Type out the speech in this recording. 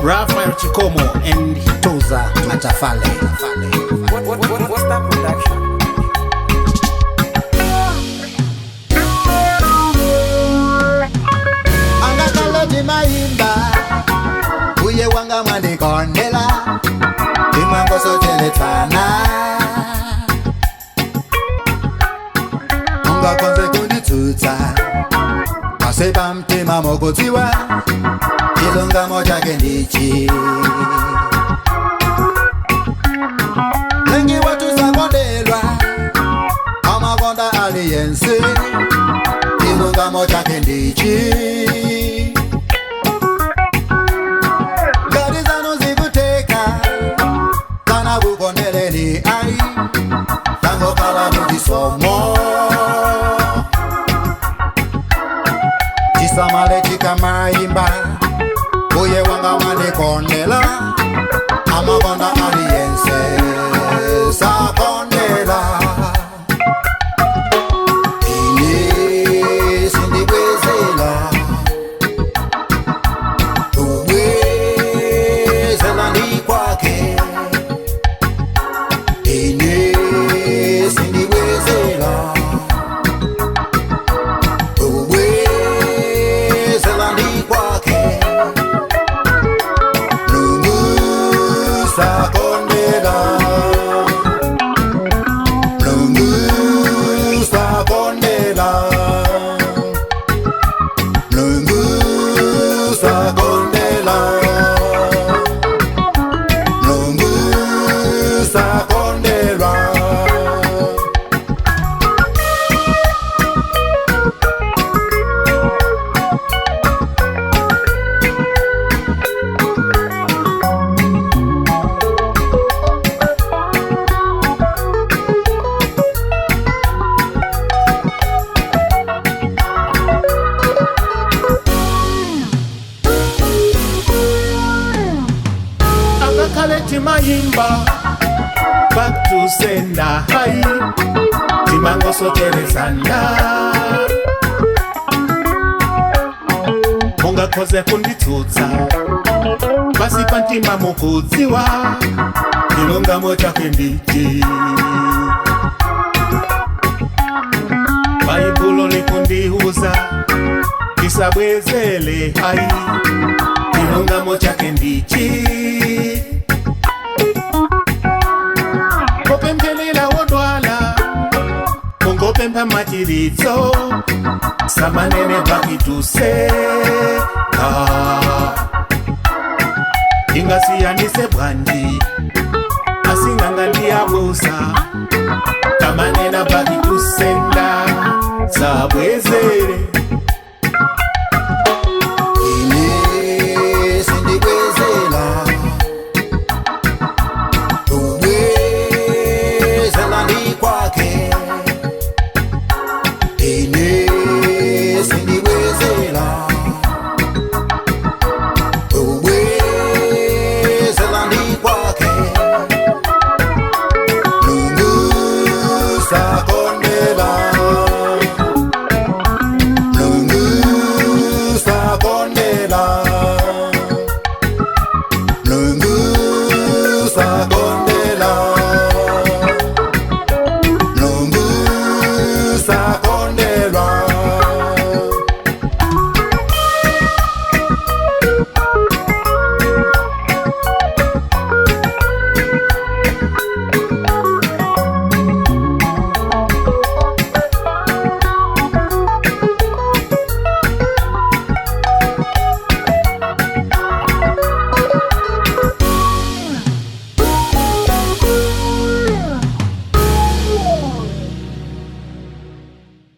Raphael Chikomo and Toza Matafale. What's that production? Angakalo ndimayimba, uye wanga mwandikondela, ndimangosocheletsana. Ungakonze kunditsutsa, pasi pamtima mokudziwa, chilungamo chake ndichi. Lengi watu sakondelwa, amakonda aliyense, chilungamo chake ndichi. Ngati zanu zikuteka, kana kukondeleni ai, tangokhala muchisomo. Chisamale chikamayimba, uye wanga wandikondela, amakonda aliyense sakondela. Ine sindibwezela, ubwezela ndi kwake. Ine sindibwezela, ubwezela ndi kwake. Mulungu sakondela, Mulungu sakondela, Mulungu sakondela, Mulungu sakondela. Angakale timayimba, back to sender hai, timangosocherezana. Mungakhoze kunditsutsa, pasi pantima mukudziwa, chilungamo chake ndichi. Baibulo likundiuza, tisabwezele hai, chilungamo chake ndichi. Kopemphelela wodwala, mungopempha machiritso, samanene pakituseka. Ingasiyanise bwanji, asinganga ndiyabusa, tamanena pakitusenda, sabwezela.